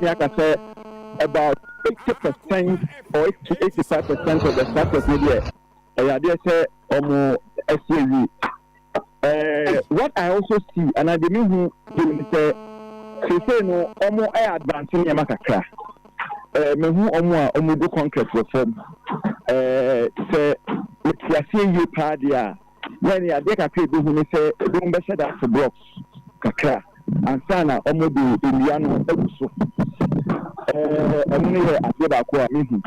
Mɛtumi aka sɛ about 80% or 85% of the structures no deɛ, ɛyɛ adeɛ sɛ ɔmo asi awie. What I also see anaa deɛ mehu bi ne sɛ seesei no ɔmo ɛyɛ advance nneɛma kakra. Mehu ɔmo a ɔmo gu concrete wɔ fam. Sɛ mete aseɛ yie paa deɛ a, na ne adeɛ kakra ebi hu ne sɛ ebi bɛhyɛ da ato blocks kakra ansa na ɔmo de nnua no agu so. Ɛno no yɛ adeɛ baako a mehu.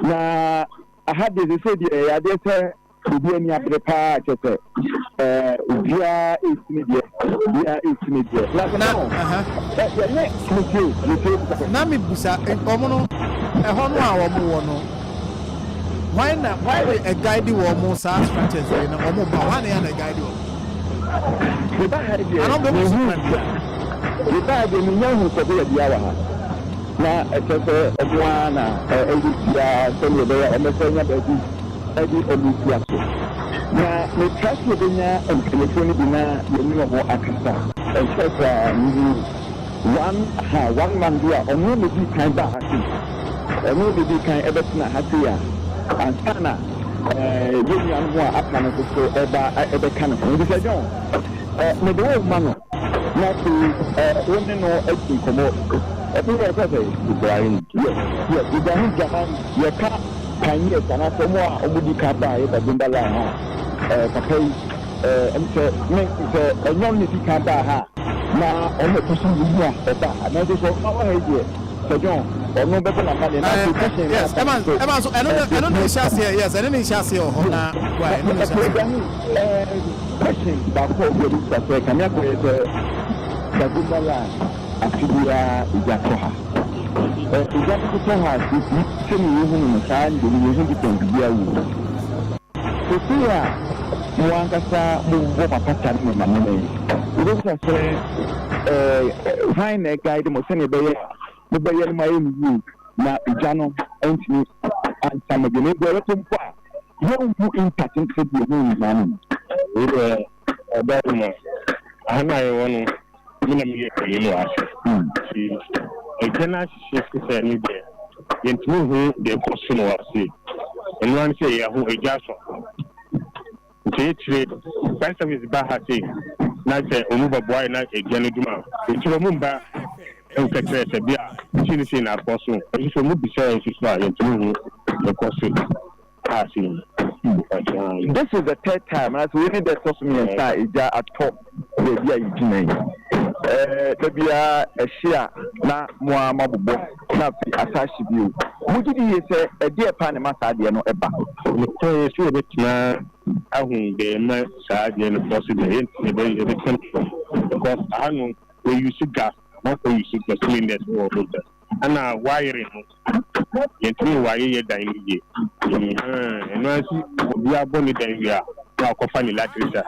Na aha deɛ, sɛ deɛ ɛyɛ adeɛ sɛ obi ani abere paa, kyɛ sɛ obiara esi ne deɛ, obiara esi ne deɛ na na no yɛnyɛ metie metie. Na mi busa ɔmo no, ɛhɔ no a ɔmo wɔ no, hwan na hwan de ɛguide wɔn saa structures wei na ɔmo ba? Hwan na yɛ na ɛguide wɔn? Meba ha deɛ, Ana ɔmo bɛ mehu plan bi? Meba ha deɛ, menya hu sɛ bɛyɛ bia wɔ ha na ɛkyɛ sɛ ɔmo ara na ɛyɛ biara sɛdeɛ ɛbɛyɛ ɔmo sɛ nya baabi ɛde ɔmo si aso. Na metra sɛ yɛbɛnya mpanimfoɔ no bi na yɛne ɔmo akasa. Ɛnkyɛ koraa mehu one man bi a ɔno na di kan baa ha sei, ɔno na di kan ɛbɛtena ha sei a ansa na yɛn nuanom a aka no nso so ɛba ɛbɛka ne ho. Nti sɛ John, mede wo ma no na afei wo ne no adi nkɔmmɔ. Ɛbi yɛ ɛfɛ sɛ Ibrahim. Yes, Ibrahim Dramani. Yɛka pioneers anaasɛ ɔmo a ɔmo di kan baa yɛ Dagomba Line ha, papa yi, ɛm sɛ me sɛ ɛnyɛ ɔno na di kan baa ha na ɔno ɛtɔ so mmienu a ɔbaa ha, nanso sɛ ɔba ha yi deɛ, sɛ John, ɔno bɛbɔ n'ama deɛ na afei question. Yes, ɛma so ɛno ne ɛno ne nhyɛ aseɛ. Yes, ɛno ne nhyɛ aseɛ wɔ hɔ na wa ɛno ne nhyɛ aseɛ. Ibrahim, question baako a obi a sɛ kanea kɔyɛ sɛ Dagomba Line afe biara egya tɔ ha, egya no tɔ ha sɛnea yɛhu no saa ndɛ no yɛhu different biara wɔ mu. Sesei a mo ankasa mobɔ mapata ne mo mamena yi, wobɛbisa sɛ hwan na ɛguide mo sɛnea ɛbɛyɛ a mobɛyɛ no mo ayɛ no yie na egya no ntumi ansa mo bi na ebi ɛbɛtɔ mpo a yɛnhu impact nte sɛ deɛ ɛhu nyinaa no? Wei deɛ, ɔda no mu aha no a yɛwɔ no, me na meyɛ panyin wɔ ase, nti ɛgya no ahyehyɛ sesɛ no deɛ, yɛntumi hu deɛ ɛkɔ so no wɔ ase. Ɛno ara ne sɛ yɛho ɛgya sɔ, nti yɛkyerɛ fire service ba ha sei na sɛ ɔmu bɛboa yɛ na ɛgya no dum a, ɛkyerɛ ɔmu mba nka kyerɛ sɛ bi a sei ne sei na akɔ so. Ɛso sɛ ɔmu bisa yɛn nso so a, yɛntumi hu deɛ ɛkɔ so ha sei. This is the third time na so wei ne deɛ ɛtɔ so mmiɛnsa a egya atɔ baabi a yɛgyina yi. Da biara ɛhye a na mo a mabobɔ na afei asa ahye bio. Mogye di yie sɛ ɛdeɛ pa ne ma saa adeɛ no ɛba? Nokorɛ yɛ sɛ yɛbɛtena ahu deɛ ɛma saa adeɛ no kɔ so deɛ, yɛbɛtena, because aha no wɔuse gas, amanfoɔ use gas cylinders wɔ hɔ, ɛna wayere no yɛntumi wayɛ yɛ dan no yie. Ɛno ara obi abɔ ne dan wie a, na wakɔfa ne latrisa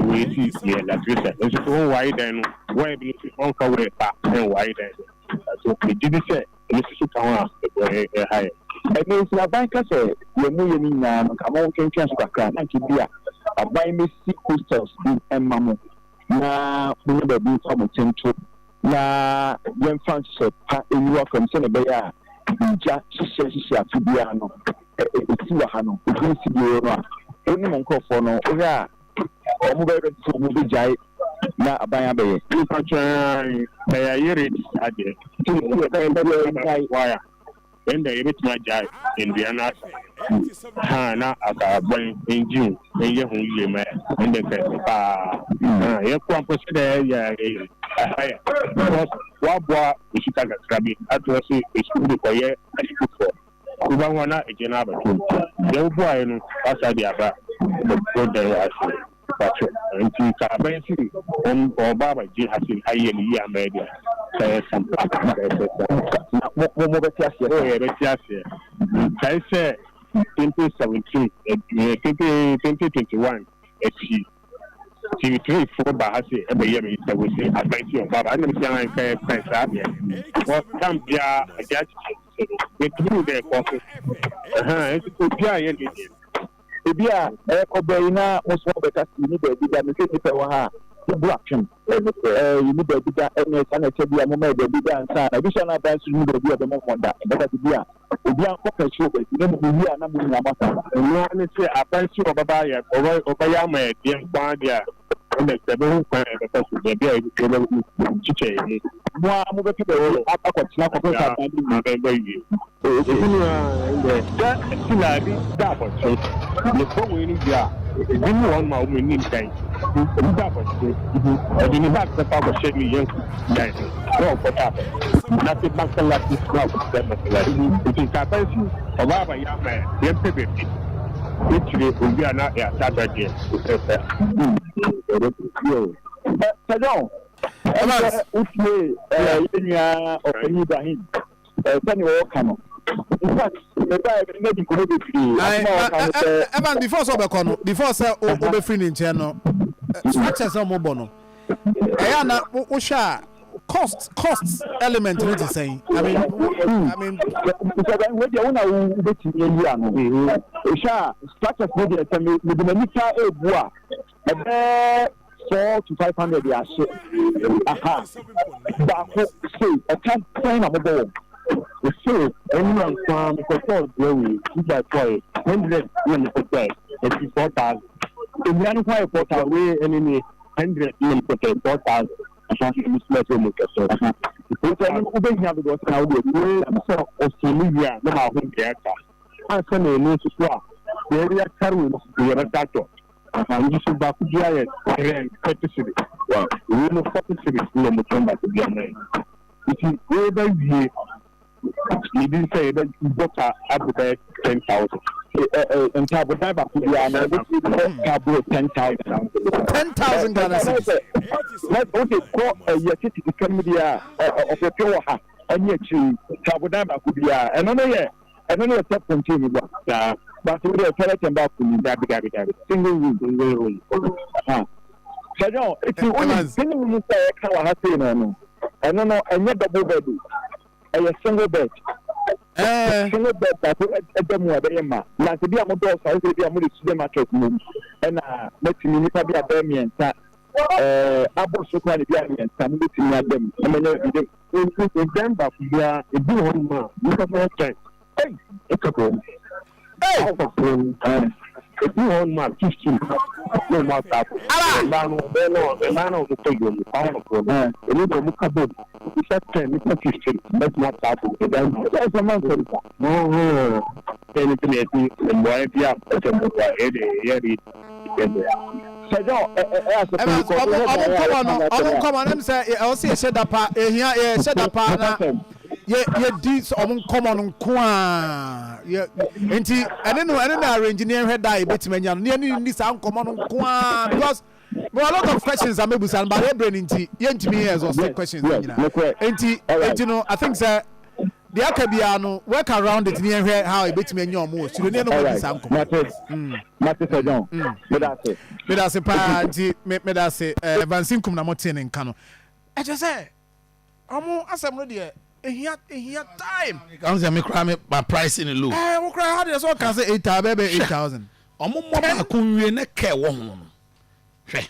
wei si yɛ latrisa nso so wɔn waye dan no wire bi no so, wɔnfa wire pa ɛnwaye dan no so. Megye di sɛ ɛno nso so ka ho a ɛha yɛ. Ɛno nso aban ka sɛ yɛn mu yɛ no nyinaa no, nka mo ntwentwɛn so kakra na nka bi a aban bɛsi hostels bi ɛma mo na mo nyɛ baabi nfa mo nto na yɛmfa nhyehyɛ pa enyiwa fam sɛnea ɛbɛyɛ a ngya hyehyɛ hyehyɛ afe biara no esi wɔ ha no ebi nsi bio no a, wɔne mo nkurɔfoɔ no wohwɛ a, wɔn bɛyɛ bɛ sɛ wɔn bɛgyae na aban abɛyɛ. Mpatwa sɛ yɛayere adeɛ wire ɛnda yɛbɛtumi agyae ndua no asa ha na aka aban ngyin ɛnyɛ ho yie ma ɛndɛ nkɛse paa yɛkɔ mpo sɛ dɛ yɛ ɛha yɛ, because waboa esika kakra bi ato hɔ sɛ esukuu de kɔyɛ asukuufoɔ woba ho na egye no abɛto deɛ woboaeɛ no wasa de aba bɛbɔ dan wɔ ase patro. Nti ka aban si ɔba abagye ha se ayɛ no yie ama yɛ deɛ, sɛ yɛ sampa sɛ Na mo bɛte aseɛ? Oh, yɛbɛte aseɛ. Nkae sɛ 2017, 2021 akyi, TV3 foɔ ba ha se ɛbɛyɛ me sɛ wɔ se aban si ɔba ba, ɛna mesi ahan nka yɛ fɛn saa deɛ, because tam biara agya akyekyɛ sɛ no yɛtumi dɛ ɛkɔ so ɛhɛn, nti obiara yɛ ne deɛ. Ebi a ɛkɔ bɛyi na mo nso bɛka si ne baabi da mehwɛ nipa wɔ ha a. Bu atwem. Ɛɛ yɛnni baabi da, ɛnneɛ saa na ɛkyɛ bi a momma yɛ baabi da ansa na ebi so a na aban nso nni baabi a ɔbɛma wɔn da. Ɛbɛba de bi a obiara nkɔ pɛkyɛ wɔ baabi na mmom owie a na mo nyinaa moasan aba. Ɛno ara ne sɛ aban sɛ ɔbɛba ayɛ ɔbɛyɛ ama yɛ deɛ nko ara deɛ a, ɛnna sɛ ɛbɛhu kwan a yɛbɛfa so baabi a yɛbɛkyekyɛ yɛn mu. Mo ara mobɛpɛ baabi akɔtena kɔpem sɛ aban bɛwie. Aban bɛwie. Ebi no ara ɛnde sɛ sila bi da abɔnten, yɛbɔ wei no wie a, ebinom wɔ hɔnom a wɔn ani ndan. Obi da abɔnten, ɔde ne bag bɛkɔ akɔhyɛ ne yɔnko dan mu na ɔkɔda abɔnten. Na sɛ masalakyi na ɔkɔda masalakyi. Nti sɛ aban si ɔbaa aba yɛ ama yɛn, yɛmpɛ baabi yɛkyire owie a na yɛasa aba deɛ fɛfɛɛfɛ. Sir John, ɛne sɛ wotie yɛn nua ɔpanyin Ibrahim. Sɛnea ɔreka no. In fact, mebaeɛ me ne no adi nkɔmmɔ bebree. Asɛm a ɔka ne sɛ. Evan, before sɛ ɔbɛkɔ no, before sɛ wobɛfiri ne nkyɛn no, structures na wɔbɔ no, ɛyɛ a na wohwɛ a cost cost element no te sɛn? I mean. Sɛ wei deɛ wo na wobɛtumi ayi ano. Wohwɛ a structures no deɛ, sɛ mede m'ani pa ebu a, ɛbɛɛ 400 to 500 yɛ ahye aha baako sei. Ɛka sɛn na mobɔ wɔn? Ose ɛnu ansa mekɔtɔɔ deɛ wei 2 by 4 yɛ 100 na mekɔtɔɛ ɛfi 4,000. Nnua no ho ayɛ 4,000? Wei ɛne ne 100 na mekɔtɔɛ 4,000 mesoma sɛ mu kɛsɛ. Nti ɛno wobɛhia dodoɔ sɛ na wode wei sɛ ɔsɛ wie a na maho deɛ aka ansa na ɛno nso so a deɛ yɛakare wei no so yɛbɛsa atɔ nso so baako bi ayɛ 30 cedis. Wei no 40 cedis na ɔmo baako bi ama yɛ, nti wei bɛwie yɛdi sɛ yɛbɛbɔ ka abo bɛyɛ 10,000. Ntaabodan baako biara na ɛbɛtumi bɔ taabo 10,000? 10,000 Ghana cedis. Na wode kɔ ɛyɛ tete sika no mu deɛ a, ɔpɛpɛ wɔ ha ɛne akyiri taabodan baako biara, ɛno no yɛ self contained bɔ saa baako wode toilet and bathroom? Dabi, dabi, dabi. Single room? Single room. Sɛdɔn eti wone single room sɛ ɛka wɔ ha sei no, ɛno no ɛnyɛ double bed o, ɛyɛ single bed. Single bed baako ɛda mu a ɛbɛyɛ ma na sɛ bi a mo dɔɔso a, wosɛ bi a mo de student mattress mu ɛna mɛtumi nipa bi a bɛyɛ mmiɛnsa abɔ so koraa ne bi a mmiɛnsa mo bɛtumi ada mu na mo nya bi de. Ɛdan baako biara ebi wɔ hɔ nom a nipa bɛyɛ 10 ɛka bɔ mu. Ebi wɔ hɔ nom a 15 na ɔmo asa akɔ. Mmaa no ɔbɛyɛ no mmaa no a ɔmo kɔ dwom no kwan no korɔ no ɛno deɛ ɔmo ka bom nipa 10, nipa 15 bɛtumi asa akɔ ɛdan mu. Ɛsɛ sɛ man sɛ nipa. Ɛne sɛ yɛde mmoa bi a ɛsɛ mmoa yɛde yɛde yɛde. Sɛdɔn ɛ ɛ ɛ asɛ. Evans, ɔmo nkɔmɔ no, ɔmo nkɔmɔ no sɛ ɛwɔ sɛ yɛhyɛ da pa ehia yɛhyɛ da pa na yɛ yɛdi ɔmo nkɔmɔ no nko a yɛ. Nti ɛne no arrange ne yɛnhwɛ da a yɛbɛtumi anya no ne yɛne ni saa nkɔmɔ no nko a, because there were a lot of questions a mebusa no, but yɛ ne nti yɛntumi yɛ exhaustive questions no nyinaa. Nti no, I think sɛ deɛ aka biara no, work around it ne yɛnhwɛ how yɛbɛtumi anya ɔmo wɔ studio ne yɛne ɔmo adi saa nkɔmɔ. Mate sɛ John, meda ase. Meda ase paa. Nti meda ase. Evans Nkum na mote ne nka no. Ɛkyɛ sɛ ɔmo asɛm no deɛ ehia time. Kan sɛ me koraa me ma price ne low. Wo koraa ha deɛ sɛ ɔka sɛ 8,000, bɛyɛ 8,000. Ɔmo mmɔ baako nwie ne kɛ wɔ ho no, hwɛ.